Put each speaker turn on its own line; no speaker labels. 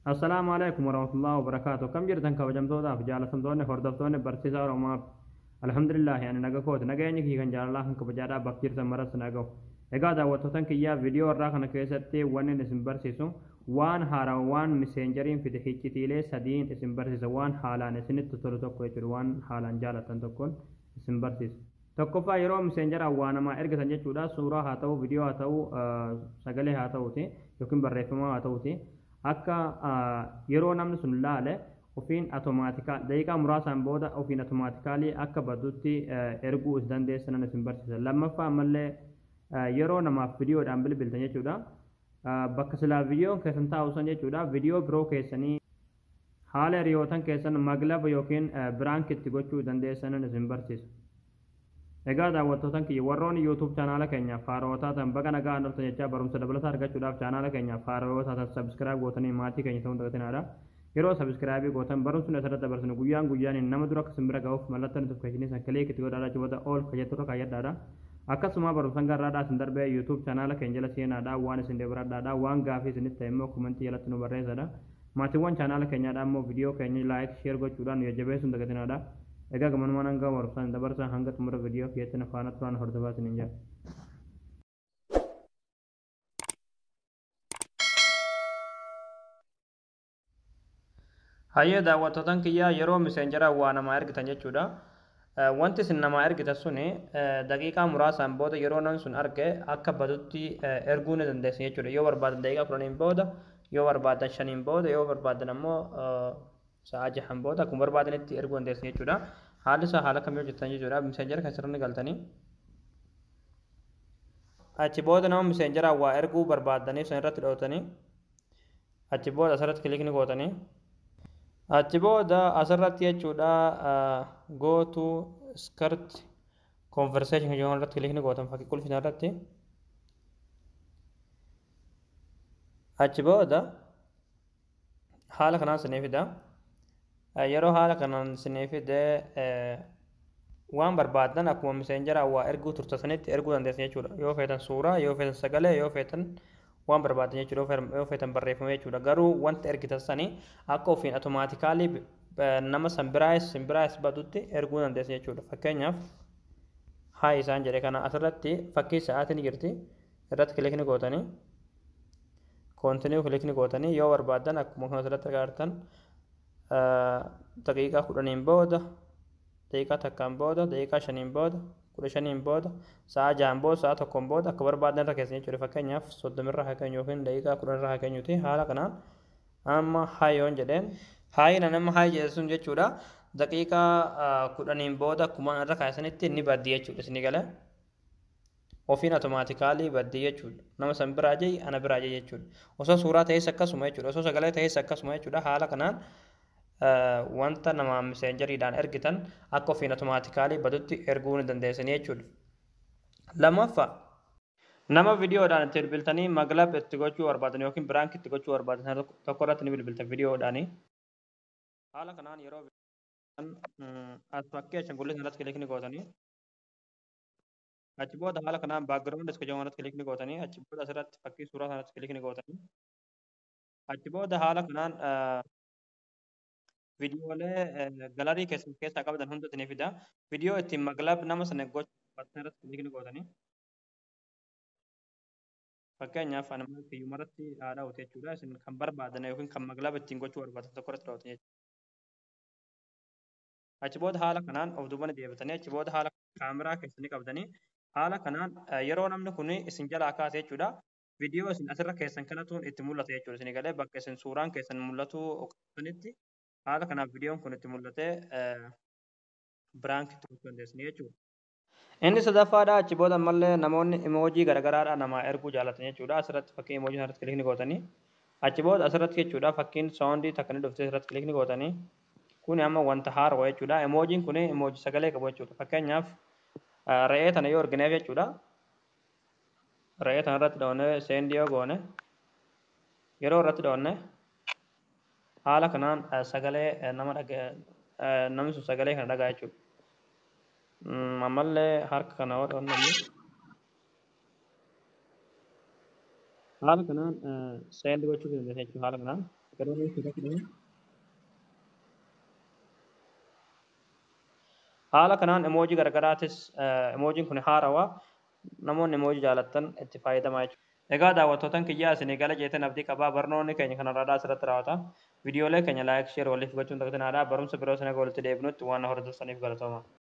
Assalaamu alaikum warahmatullahi wabarakaatu. Akkam jirtan kabajamtootaaf jaalatamtoonni hordoftoonni barsiisaa Oromoo? Alhamdulillah, ani naga kooti. Nageenyi kiyya kan jaalalaa kan kabajaadhaa bakka jirtan maras nagahu. Egaa daawwattootan kiyyaa, viidiyoo irraa kana keessatti wanni isin barsiisu waan haaraa, waan Messengeriin fide, hiccitiilee sadiin isin barsiisa. Waan haalaan isinitti tolu tokko jechuudha, waan haalaan jaalattan tokkoon isin barsiisa. Tokkoffaa, yeroo Messengeraan waa namaa ergatan jechuudha, suuraa haa ta'u, viidiyoo haa ta'u, sagalee haa ta'uti yookiin barreeffama haa ta'uti, akka yeroo namni sun laale ofiin automatic daqiiqaa muraasaan booda ofiin automatically akka badutti erguu is dandeessanan isin barsiisa. Lammaffaa, ammallee yeroo namaaf viidiyoodhaan bilbiltan jechuudha, bakka silaa viidiyoon keessan taa'u san jechuudha, viidiyoo biroo keessanii haala hiriyootan keessan maglaba yookiin prank itti gochuu dandeessanan isin barsiisa. Egaa daawwattootan kiyya, warroonni YouTube chaanaala keenyaaf haarawaa taatan baga nagaa dhuftan jechaa, barumsa dabalataa argachuudhaaf chaanaala keenyaaf haarawaa taatan subscribe gootanii maatii keenya ta'uu dagatinaadha. Yeroo subscribe gootan barumsi asirratti dabarsinu guyyaan guyyaan nama dura akka isin bira ga'uuf mallattoo notification san click itti godhaadha, achi booda all fayyadurra kaayyadhaadha. Akkasuma barumsan garraadhaa isin darbee YouTube chaanaala keenya jala seenaadha, waan isin dabaradhaadha, waan gaafii isinitti ta'e immoo comment jalatti nu barreessadha. Maatiiwwan chaanaala keenyaadha immoo viidiyoo keenya like, share gochuudhaan nu jajjabeessuun dagatinaadha. Egaa gamanumaan hanga barumsaan dabarsan hanga xumura viidiyoo kiyyatti na faana turaan hordofaa isiniin jedha. Hayyee daawwattootan kiyyaa, yeroo Messengeraan waa namaa ergitan jechuudha. Wanti isin namaa ergitan suni daqiiqaa muraasaan booda yeroo namni sun arge akka badutti erguu ni dandeessan jechuudha. Yoo barbaadan daqiiqaa 10n booda, yoo barbaadan 5n booda, yoo barbaadan ammoo sa'a 6n booda, akkuma barbaadanitti erguu dandeessan jechuudha. Haalli isaa haala kamii hojjetan jechuudha. Messengera keessatti galtanii, achi booda nama Messengeraan waa erguu barbaadaniif san irratti dhootanii, achi booda asirratti click ni gootanii, achi booda asirratti jechuudha go to start conversation kan jedhamu irratti click ni gootan, fakkii qulfina irratti. Achi booda haala kanaan isinii fida. Yeroo haala kanaan isinii fide waan barbaadan akkuma Messengeraan waa erguu turte sanitti erguu dandeessan jechuudha. Yoo feetan suuraa, yoo feetan sagalee, yoo feetan waan barbaadan jechuudha, yoo feetan barreeffama jechuudha. Garuu wanta ergitan sanii akka ofiin automatically nama san biraayis sin biraayis badutti erguu dandeessan jechuudha. Fakkeenyaaf, hi isaan jedhe kana asirratti fakkii sa'aatiin jirti, irratti click ni gootanii, continue click ni gootanii, yoo barbaadan akkuma kana asirratti agartan daqiiqaa 10n booda, daqiiqaa 1n booda, daqiiqaa 5n booda, 15n booda, sa'a 6n booda, sa'a 1n booda, akka barbaadan irra keessan jechuudha. Fakkeenyaaf, 30rra haa keenyu yookiin daqiiqaa 10rra haa keenyuti. Haala kanaan amma hi yoon jedheen, hi nan amma hi jedhe sun jechuudha, daqiiqaa 10n booda akkuma irra kaasanitti ni baddi jechuudha. Isinii galee ofiin automatically baddi jechuudha. Nama san biraa jee, ana biraa jee jechuudha. Osoo suuraa ta'es akkasuma jechuudha. Osoo sagalee ta'es akkasuma jechuudha. Haala kanaan wanta nama Messengeriidhaan ergitan akka ofiin automatically badutti erguu ni dandeessanii jechuudha. Lammaffaa, nama viidiyoodhaan itti bilbiltanii maglab itti gochuu barbaadan yookiin prank itti gochuu barbaadan tokko irratti ni bilbiltan viidiyoodhaani. Haala kanaan yeroo as fakkii ashangullii irratti click ni gootanii, achi booda haala kanaan background iska jedhamu irratti click ni gootanii, achi booda asirratti fakkii suuraa sanatti click ni gootanii, achi booda haala kanaan viidiyoolee gallery keessan keessaa qabdan hunda isinii fida. Viidiyoo ittiin maglab nama sana gochuu barbaadan irratti click ni gootanii. Fakkeenyaaf, ani kiyyuma irratti haa dha'uti jechuudha. Isin kan barbaadan yookiin kan maglaba ittiin gochuu barbaadan tokko irratti dha'utu jechuudha. Achi booda haala kanaan of duuba ni deebitanii, achi booda haala kaameraa keessanii qabdanii, haala kanaan yeroo namni kun isin jalaa kaase jechuudha. Viidiyoo isin asirra keessan kanatu itti mul'ata jechuudha. Isin galee bakka isin suuraan keessan mul'atu sanitti haala kanaaf viidiyoon kun itti mul'atee prank itti gochuu dandeessanii jechuudha. Inni sadaffaadha, achi booda ammallee namoonni emoji garagaraadha namaa erguu jaalatan jechuudha. Asirratti fakkii emoji irratti click ni gootanii, achi booda asirratti jechuudha fakkiin sound takka ni dhuftee, asirratti click ni gootanii. Kuni amma wanta haarawaa jechuudha. Emojiin kun emoji sagalee qabu jechuudha. Fakkeenyaaf, re'ee tana yoo ergineef jechuudha. Re'ee tana irratti dhoonee send yoo goone, yeroo irratti dhoonne haala kanaan sagalee nama namni sun sagalee kana dhagaa jechuudha. Ammallee harka kana yoo dhoonne Haala kanaan send gochuu dandeessa jechuudha. Haala kanaan garuu haala kanaan emoojii garaagaraatis, emoojiin kun haarawaa, namoonni emoojii jaalattan itti fayyadamaa jechuudha. Egaa daawwattootan kiyyaa, isinii gala jeetan abdii qabaa. Barnoonni keenya kanarraa asirratti raawwata. Viidiyoolee keenya like, share waliif gochuun dagatinaa. Barumsa biroo sana walitti deebinutti waan hordoftaniif galatooma.